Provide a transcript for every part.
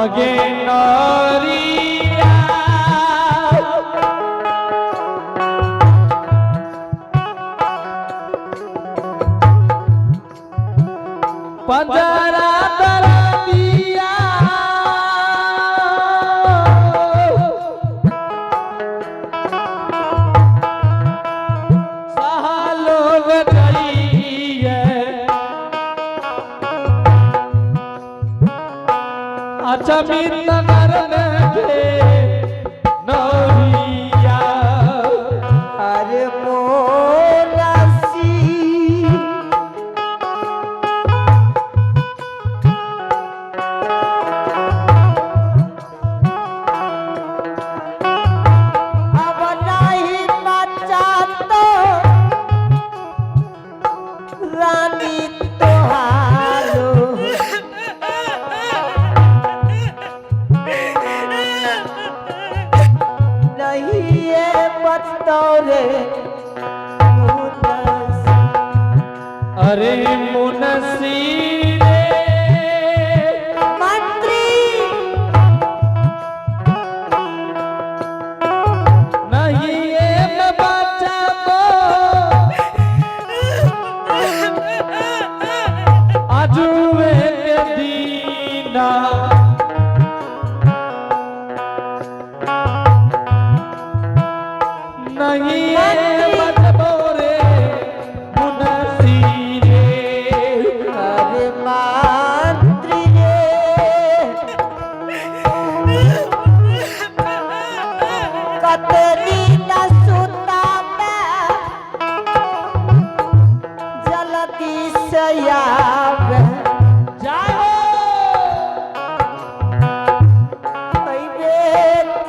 अगे नरिया पंजरा दरदिया सहालोग जाइए अच्छा मित नर के नरिया अरे मोरासी अब नहीं बचा तो रानी तोहारो नहीं ये बचतो रे मुनस। अरे मुनसी रे मंत्री नहीं ये मैं बचाबो आजुए के दीना नहीं ये बचबो रे मुनसी रे अरे मंत्री रे कतरी न सुता में जल्दी से आवे जय हो अइबे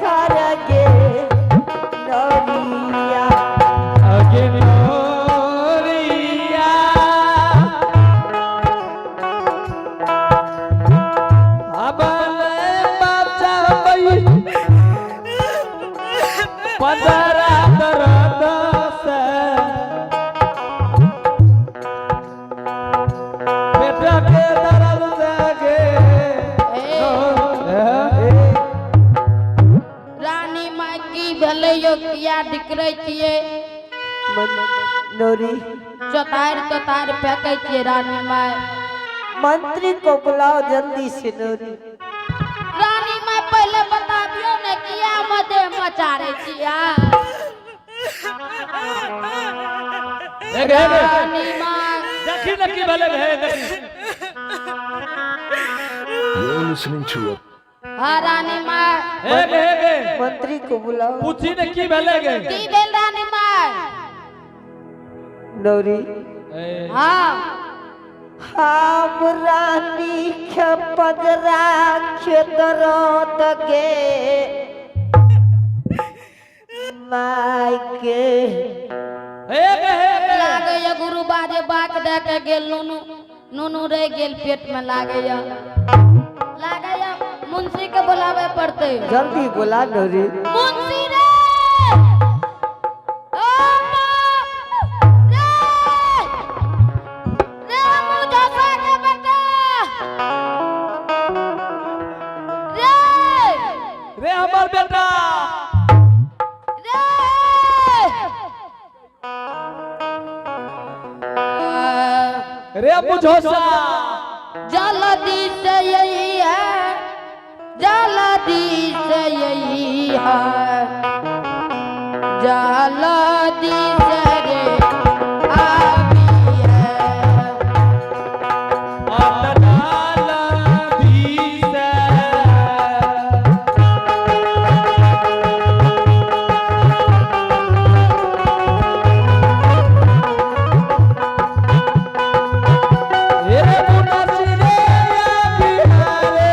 खरगे नरिया अगे नोरिया अबले बचाबई पदरा दर्द से पेट के दर्द से गे रानी माय की भेलै यौ किया डिकरै छियै नोरी चौतारि तोतारि फेकै छियै रानी माय मंत्री को बुलाओ जल्दी से नोरी रानी माय पहिले बताबियौ ने किया मदे मचारै छियै रानी माय देखी न की भेलै हे देखी You're listening to a हाँ रानी माय हे गे हे गे मंत्री को बुलाओ पूछी ने की भेलै गे की भेल रानी माय नोरी हाँ हम रानी के पजरा के दर्द के माय के हे गे हे गे लागैया गुरु बाजे बाक दे के गेल नूनू नूनू रहि गेल पेट में लागैया लागैया मुंशी के बुलावे पड़तै जल्दी बुला नोरी मुंशी रे ओ बाप रे रे मुझसा के बेटा रे रे हमर बेटा रे रे बुझोसा जल्दी से यही है जल्दी से यही है जल्दी से रे आबी है अटडाल भी से हे मुनसी रे बिहारे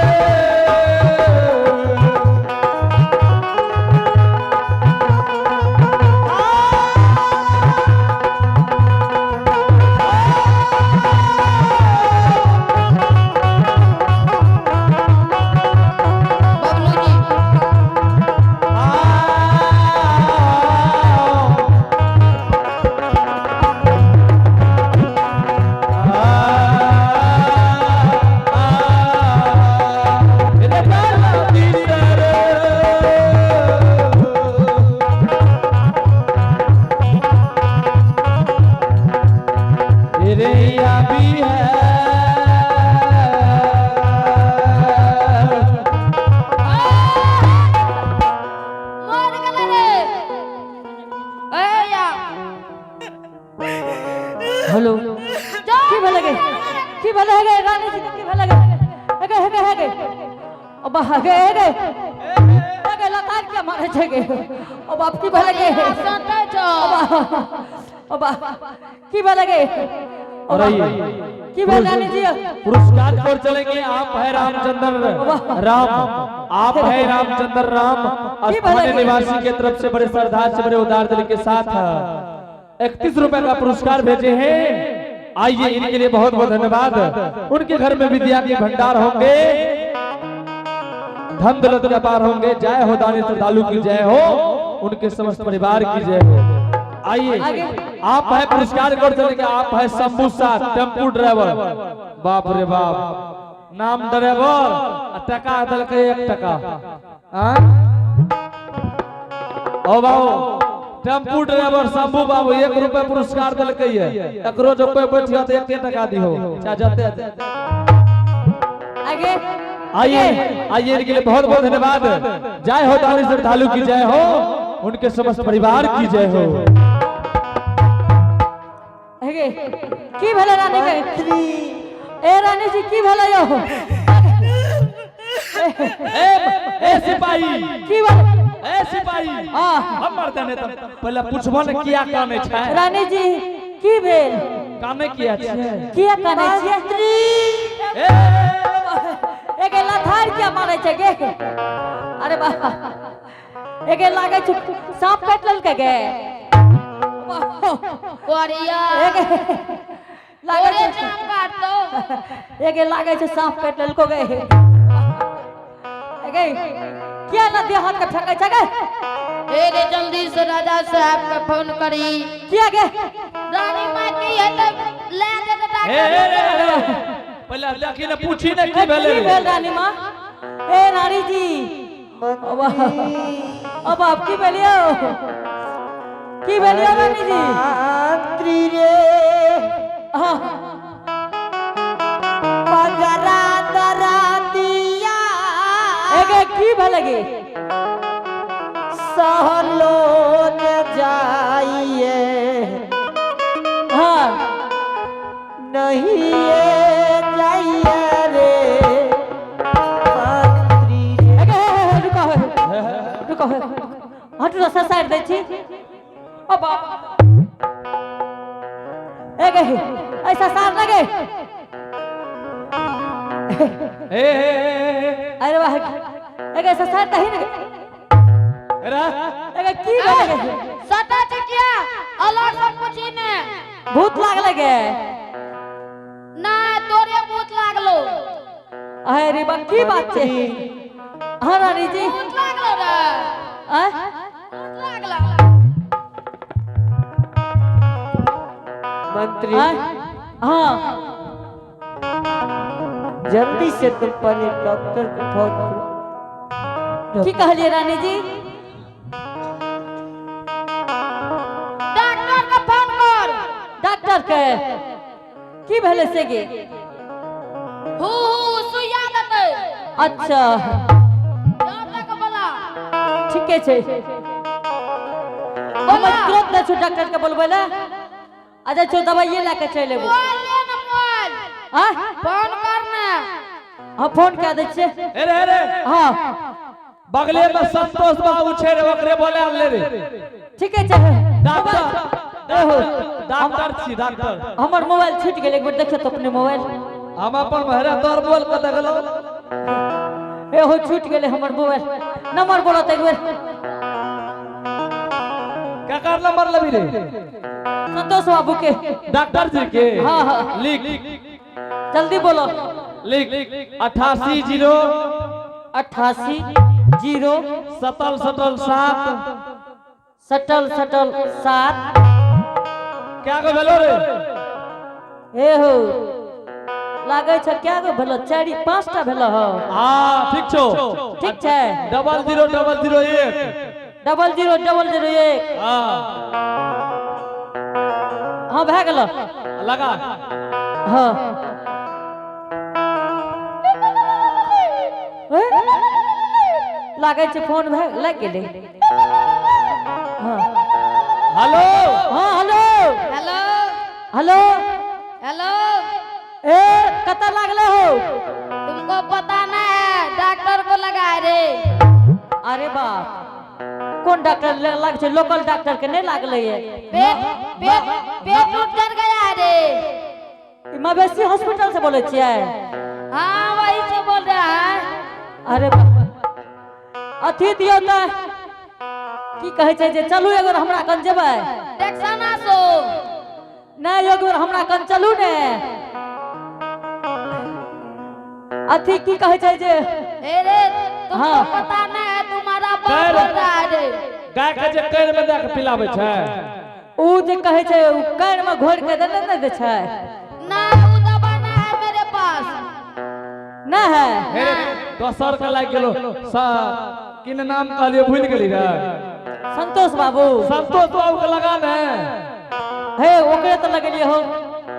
ओ बा गे गे ए गे लतार के मारे छै गे। ओ बाप, की भेलै गे? सटै छौ। ओ बा, की भेलै गे? और आइए। की भेल रानी जी? पुरस्कार पर चलेंगे। आप है रामचंद्र राम, आप है रामचंद्र राम, की भला स्थानीय की? निवासी के तरफ से बड़े श्रद्धा से, बड़े उदार दिल के साथ 31 रुपए का पुरस्कार भेजे हैं। आइए, इनके लिए बहुत बहुत धन्यवाद। उनके घर में विद्या के भंडार होंगे, धन दौलत के पार होंगे। जय हो दानी श्रद्धालु की जय हो, उनके समस्त परिवार की जय हो। आइए, आप है पुरस्कार कर चलेंगे। आप है शंभू साथ टेम्पू ड्राइवर। बाप रे बाप, नाम ड्राइवर आ टका देलकै 1 टका। आँ? ओ बाबू, टेम्पू ड्राइवर शंभू बाबू 1 रुपए पुरस्कार देलकै है। एकरो जो कोई बैठियो तो 1 टका दिहो, चाहे जते। आगे। आइए, आइए, इनके लिए बहुत बहुत धन्यवाद। जय हो दानी श्रद्धालु की जय हो, उनके समस्त परिवार की जय हो। हे, की भेलै रानी के? ए रानी जी, की भेलै यौ? ए ए सिपाही! की भेलै? ए सिपाही! हाँ। हमर देने त पहिले पुछबो ने, किया काने छै? रानी जी, की भेल? काने किया छै? किया कानै छियै? ए! एगे लथार किया मारै छै गे? अरे बा, एगे लागै छै सांप काटि लेलकै गे। कोरिया। एगे लागै तोरे छै चाम काटतो। एगे लागै छै सांप काटि लेलको गे। एगे किया ना देह हाथ के फेंकै छै गे? हे रे, जल्दी से राजा साहब के फोन करी। किया गे? रानी माँ की है तऽ ले जेतै। ए ए, डॉक्टर। ए, ए, पहिले देखी ने, पूछी ने की भेलै। की भेल रानी माँ? ए रानी जी, अब आप की भेलियो? की भेलियो रानी जी? मंत्री रे। हाँ। पगरा दरा दिया। एगे की भेलै गे? सहलो न जाइए। हाँ। नहीं ये जाइए रे मंत्री रे। एगे हे, हे, रुको हे, रुको हे, हटू ना, ससारि दै छी। ओ बाप, एगे ऐसा सार लगे। ए ए ए, ए, अरे वाह, एगे ससार दही ने। अरे। एगे की भेलै गे? सटा छै किया? अलग से पूछी ने। भूत लागलै गे? ना, तोरे भूत लागलो। अरे बा, की बात छै? हाँ रानी जी। भूत लागलो रे। आय? भूत लागलो। मंत्री। आय? हाँ। जल्दी से तुम पहले डॉक्टर को फोन करो। की कहलिए रानी जी? डॉक्टर के फोन कर। डॉक्टर के की भेलै से गे? हु हु सुइया देतै। अच्छा। डॉक्टर के बोला। ठीके छै, हम बोला। तुरंत जाइ छौ डॉक्टर के बोलबै ले। आ जाइ छौ, दवाइये लए के चलि एबो। मोबाइल ले ना, मोबाइल। आय? फोन कर ना। हाँ, फोन कए दै छियै। अरे अरे। हाँ। बगले में संतोष बाबू छै रे, ओकरे बोला ले रे। ठीके छै। डॉक्टर। एहो। डॉक्टर छी, डॉक्टर। हमर मोबाइल छूटि गेल, एक बेर देखियौ तऽ अपने मोबाइल। हम अपन भैरा तोर बोल के देखलो। एहो, छूटि गेलै हमर मोबाइल। नंबर बोलो तऽ एक बेर। केकर नंबर लेबी रे? संतोष बाबू के। डॉक्टर जी के? हाँ। लिख। जल्दी बोलो। लिख, 88 0। 88 0। सतल सतल 7। Subtle subtle 7। क्या गो भेलो रे? हे हो, लागै छै क्या गो भेलो? चारि पाँचटा भेलो हो। हाँ, ठीक छौ। ठीक छै। 00001। 00001। हाँ। हाँ, भए गेलो। लगा। हाँ। ए? लागै छै फोन भए लागि गेलै। हाँ। हेलो। हाँ, हेलो। हेलो। हेलो। हेलो। ए, कतऽ लागले हो? तुमको पता नहीं है, डॉक्टर को। अरे बाप, कोन डॉक्टर लाग छै? लोकल डॉक्टर के नहीं लागले ये। पेट पेट पेट उठ गया है रे। ई मवेशी हॉस्पिटल से बोले छियै? हाँ, वही से बोल रहा है। अरे बाप, अथी दियौ तऽ की कहै छै जे चलू एगो हमरा कन जेबै। टेक्सना सो। नहि, एक बेर हमरा कन चलू ने। अथी की कहै छै जे अरे तुमको हाँ। पता नहीं है, तुम्हारा बाप बोल रहा है रे। गाय के जे कैर में दए के पिलाबै छै। ऊ जे कहै छै ऊ कान में घोरि के देने नहि दै छै। ना, वो दवा ना है मेरे पास। नहि है? हे रे, दोसर के लागि गेलो किन नाम कहलियै, भूलि गेली रे। संतोष बाबू। संतोष बाबू के लगा ने। हे, ओकरे तऽ लगेलियै हो।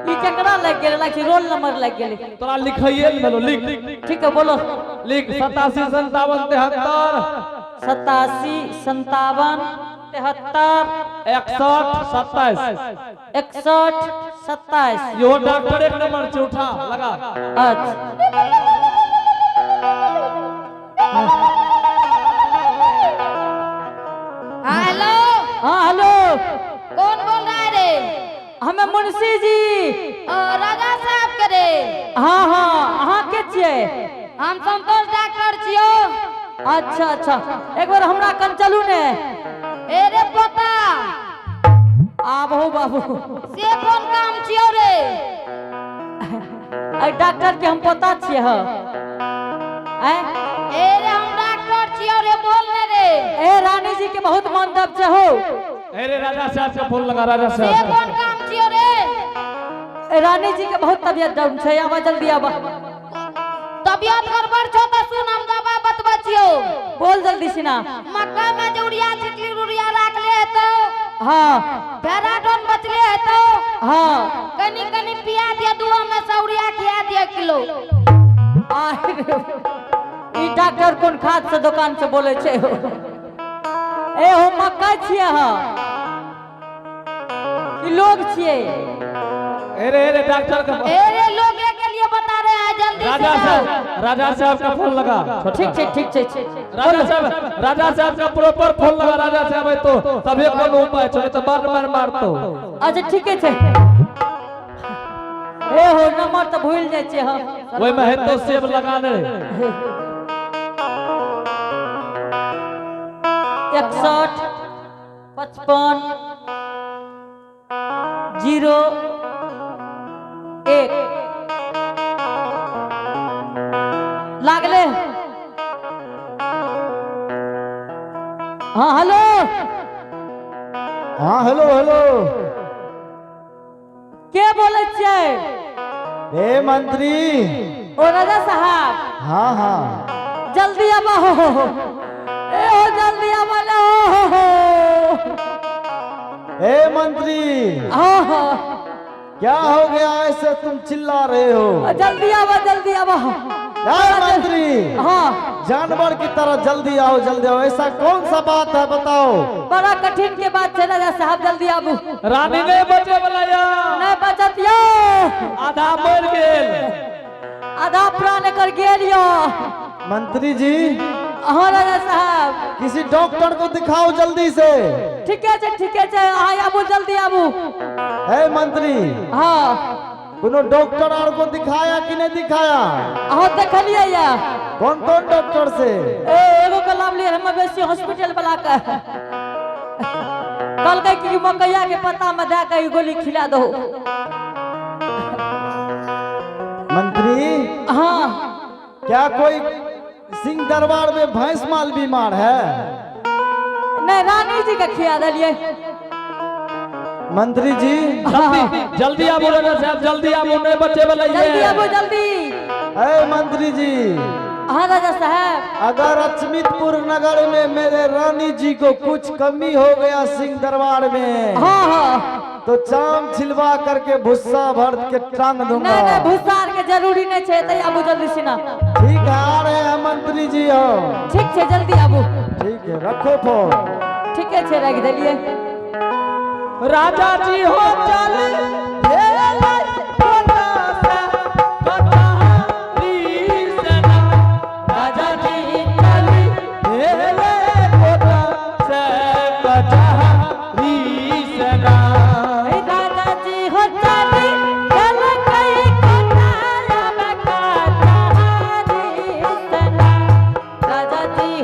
ई केकरा लागि गेलै? लागि छै रोल नंबर लागि गेलै। तोरा लिखाइए ने देलौ, लिख। ठीक है, बोलो। लिख, 87 57 73। 87 57 73। 61 27। 61 27। इहो डॉक्टर एक नंबर छै, उठा लगा। अच्छा। हाँ, हेलो। हाँ, हेलो। कौन बोल रहा है रे? हमें मुंशी जी। ओ, राजा साहब के रे? हाँ हाँ, अहाँ के छियै? हम संतोष डॉक्टर छियो। अच्छा अच्छा, एक बार हमरा कन चलू ने। ए रे पोता। आबहो बाबू। से कोन काम छियो रे? अइ डॉक्टर के हम पोता छियै ह। आँय? ए रे, हम डॉक्टर छियो रे, बोल ने रे। ए, रानी जी के बहुत मन दब छै हो। अरे, राजा साहब के फोन लगा, राजा से साहब। कोन काम छियो रे? ए, रानी जी के बहुत तबियत डाउन छै, आबा जल्दी आबा। तबियत गड़बड़ छो त सुन, हम दवा बतबै छियो। बोल जल्दी सिना। मक्का में जे उड़िया छिटली, उड़िया राखले हेतो। पैराडोन बचले हेतो। कनी कनी पिया दिया, दुआ में से उड़िया खिया दिया किलो। आय रे, ई डॉक्टर कोन खाद से दुकान से बोले छै हो? ए हो, मक्का छियै ह ई लोग छियै? अरे अरे, डॉक्टर का अरे, लोग के लिए बता रहे हैं, जल्दी से राजा आओ। साहब, राजा साहब का फोन लगा। ठीक छै, ठीक छै। राजा साहब, राजा साहब का प्रॉपर फोन लगा। राजा साहब है तो तभी कोनो उपाय छै, नहीं तो मार मार मारतो। अच्छा, ठीके छै। ए हो, नंबर तऽ भूलि जाइ छियै हम। ओहि में हेतो सेब लगाने। 61 55 0 1 लागले। हाँ, हेलो। हाँ, हेलो हेलो। के बोलै छियै? ए मंत्री। ओ राजा साहब। हाँ हाँ। जल्दी आबा हो। ए हो, जल्दी आबा ना हो हो। ए मंत्री। हाँ हाँ। क्या हो गया, ऐसे तुम चिल्ला रहे हो? जल्दी आबा, जल्दी आबा। ए मंत्री। हाँ। जानवर की तरह जल्दी आओ, जल्दी आओ, ऐसा कौन सा बात है, बताओ। बड़ा कठिन के बात छै राजा साहब, जल्दी आबू। रानी नहीं बचे वाला या। नहीं बचत यो। आधा मर गेल। आधा प्राण कर गेल यो। मंत्री जी। हाँ राजा साहब। किसी डॉक्टर को दिखाओ जल्दी से। ठीके छै, ठीके छै, अहाँ आबू, जल्दी आबू। हे मंत्री। हाँ। कोनो डॉक्टर और को दिखाया कि नहीं दिखाया? अहाँ देखलियै या। कौन कौन डॉक्टर से? ए, एगो के लाभ लिए हम बेसी हॉस्पिटल वाला के, कहलकै कि मकैया के पत्ता में दए के ई गोली खिला दो। मंत्री। हाँ। क्या कोई सिंह दरबार में भैंस माल बीमार है? नहीं, रानी जी के खिया देलियै। मंत्री जी। जल्दी जल्दी आबू राजा साहब, जल्दी आबू, नहीं बचे वाला जल्दी ये। आबू, जल्दी। ए मंत्री जी। हाँ राजा साहब। अगर अचमितपुर नगर में मेरे रानी जी को कुछ कमी हो गया सिंह दरबार में, हाँ हाँ तो चाम छिलवा करके भुस्सा भर के टांग दूंगा। नहीं नहीं, भूसा आर के जरूरी नहीं छै, तऽ आबू जल्दी सिना। ठीक है, आ रहे हैं मंत्री जी हम। ठीक छै, जल्दी आबू। ठीक है, रखो फोन। ठीके छै, राखि देलियै। राजा जी हो चल राजा जी चल।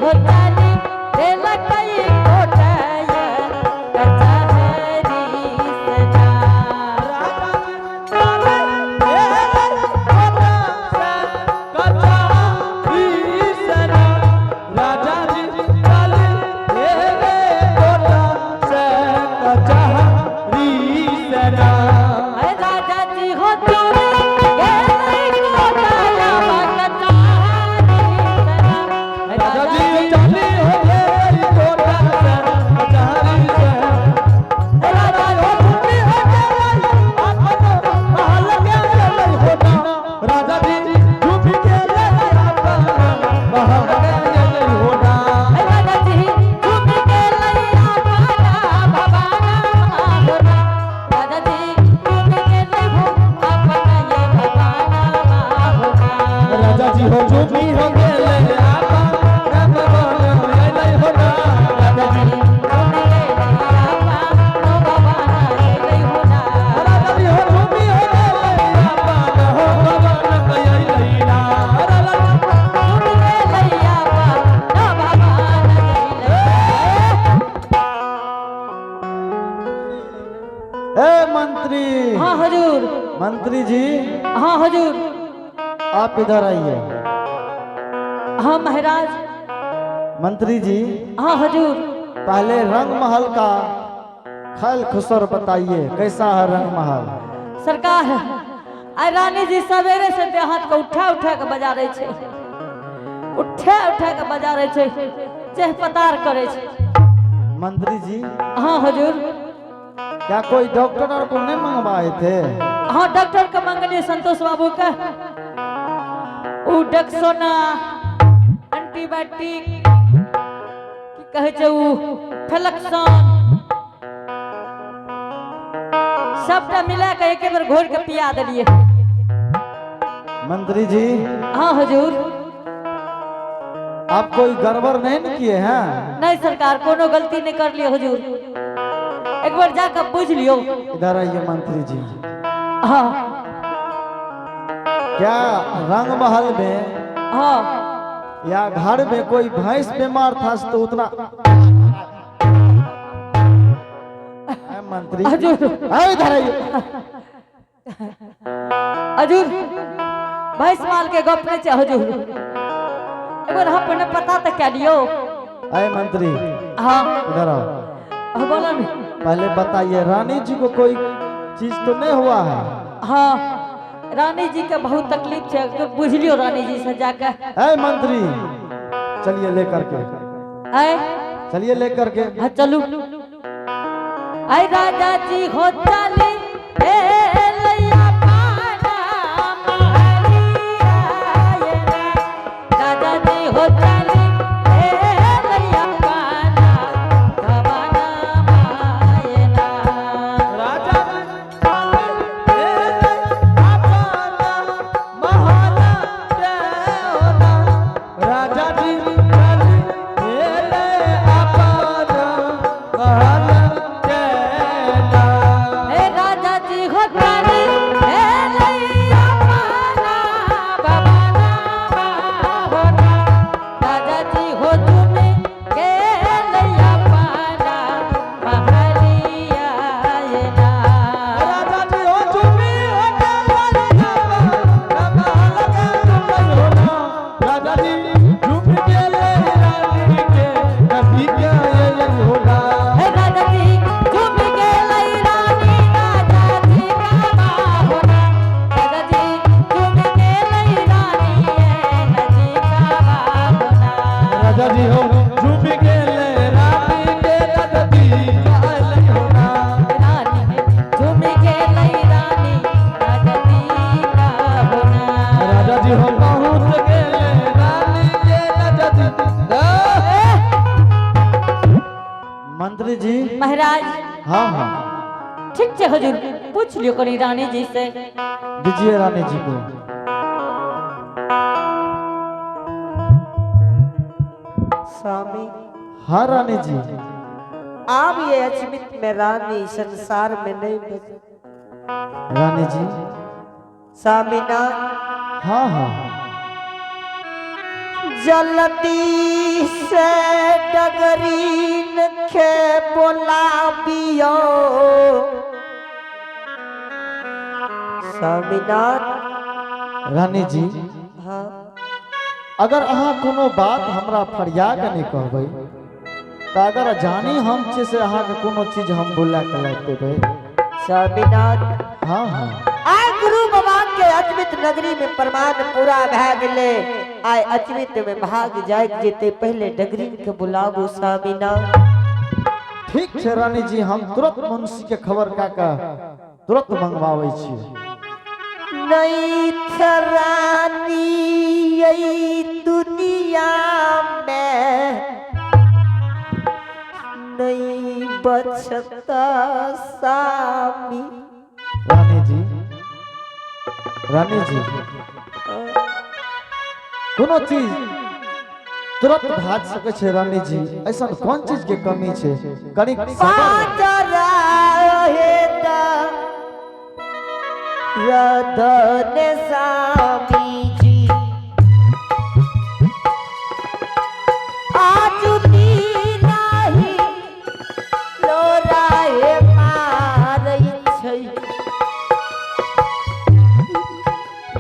हो चाली देलकै कोटाया कचहरी सना। राजा जी हो चोरी गेलै कोटाया कचहरी सना। राजा जी चली हो गई कोटा से कचहरी से। राजा हो झूमी हो गई अपन महल के लई होना। राजा जी झूमी के लई अपन महल के लई होना। राजा जी झूम के लैया पाना भवाना होना। राजा जी झूम के लैहो अपना ये भवाना होना। राजा जी हो झूमी हो गेले आपन भवन लई होना। राजा जी झूम के लैया पाना भवाना लई होना। राजा जी हो झूमी हो गेले आपन हो भवन लई ना। राजा जी झूम के लैया पाना भवाना लई। ए मंत्री, हाँ हुजूर। मंत्री जी। हाँ हुजूर। आप इधर आइए। हाँ महाराज। मंत्री जी। हाँ हुजूर। पहले रंग महल का खल खुसर बताइए, कैसा है रंग महल? सरकार, आइ रानी जी सवेरे से देह हाथ के उठा उठा के बजा रहे छे, उठा उठा के बजा रहे छे, चेह पतार करे छे। मंत्री जी। हाँ हुजूर। क्या कोई डॉक्टर और को नहीं मंगवाए थे? हाँ, डॉक्टर के मंगलिए, संतोष बाबू के। उ डेक्सोना एंटीबायोटिक की कहै छै, उ फ्लेक्सन सबटा मिला के एके बेर घोर के पिया देलिए। मंत्री जी। हाँ हुजूर। आप कोई गड़बड़ नहीं न किए हैं? नहीं सरकार, कोनो गलती नहीं कर लियो हुजूर, एक बार जाकर पूछ लियो। इधर आइए मंत्री जी। हाँ। क्या रंग महल में हाँ या घर में कोई भैंस बीमार था तो उतना ए, मंत्री। हुजूर। आओ इधर आइए। हजूर, भैंस माल के गप नहीं छै हजूर, एक बार हम अपने पता तो क्या लियो। अरे मंत्री। हाँ। इधर आओ। हाँ, बोलो ने। पहले बताइए, रानी जी को कोई चीज तो नहीं हुआ है? हाँ, रानी जी के बहुत तकलीफ छै, तो बुझ लियो रानी जी से जाके। ए मंत्री, चलिए लेकर के। आए। चलिए लेकर के। हाँ चलू। आय राजा जी हो चली ए लैया पाना महलिया ना। राजा जी हो चली ए लैया पाना भवाना मायना। राजा राजा जी ए राजा जी हो चली ए लैया पाना भवाना होना। राजा जी हो चुने के लैया पाना महलिया ना। हे राजा जी झूम के लई रानी राजा जी का बाहोना। राजा जी झूम के लई रानी ए नजी का बाहोना। राजा जी हो झूम के ले रानी के राजा जी का होना। रानी झूम के लई रानी राजा जी का होना। राजा जी हो पहुंच गेले रानी के राजा जी। मंत्री जी। महाराज। हाँ हाँ। ठीक छै हुजूर, पूछ लियो कनी रानी जी से। दीजिए रानी जी को। स्वामी। हाँ रानी जी। आप ये अचमित में रानी संसार में नहीं बचे। रानी जी। स्वामीनाथ। हाँ हाँ। जल्दी से डगरीन के बोलाबियो स्वामीनाथ। रानी जी। हाँ। अगर अहाँ कोनो बात हमरा फरिया के नहीं कहबै तऽ अगर जानी हम छै से अहाँके कोनो चीज हम बोला के लाबि देबै। स्वामीनाथ। हाँ हाँ। आय गुरु बाबा के अजमित नगरी में प्रमाण पूरा भए गेले। आय अजमित में भाग जाय जेते पहले डगरीन के बुलाबू स्वामीनाथ। ठीक छै रानी जी, हम तुरंत मुंशी के खबर कए के तुरंत मंगवाबै छी। नहीं रानी यही दुनिया में नहीं बचता सामी। रानी जी, रानी जी, कोनो चीज तुरंत भाग सकै छै रानी जी, ऐसा कोन चीज के कमी छै? कनी सबर। पाजरा हे रतन स्वामी जी, आज नाही लोराए मारै छै,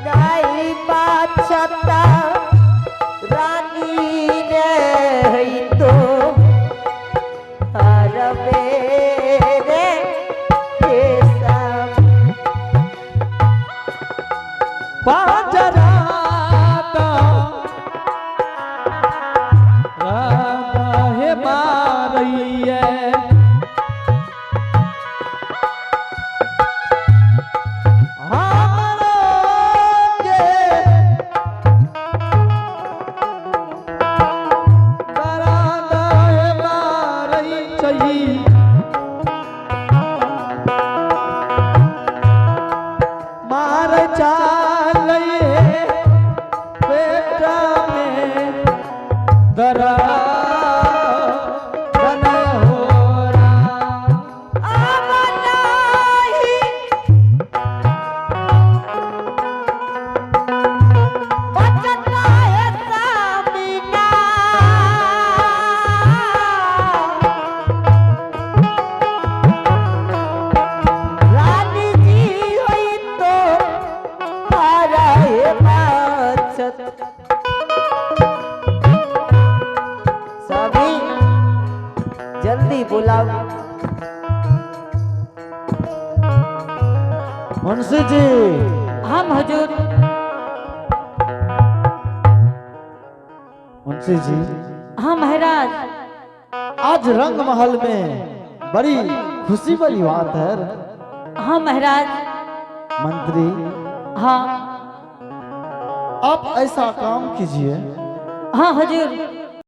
नहीं बाछता रानी ने है तो हर मेरे हे सब। पाँच रात रात हे मारैये हमरो के दर्द हे मारै छै। मार चालै पेट में दर्द हो रहा। अब नाही बचता है सामिना, रानी जी होई तो हरा है बाचत। सभी जल्दी बुलाओ। मुंशी जी। हम हुजूर। मुंशी जी। हाँ महाराज। आज रंग महल में बड़ी खुशी वाली बात है। हाँ महाराज। मंत्री। हाँ। आप ऐसा काम कीजिए। हाँ हुजूर।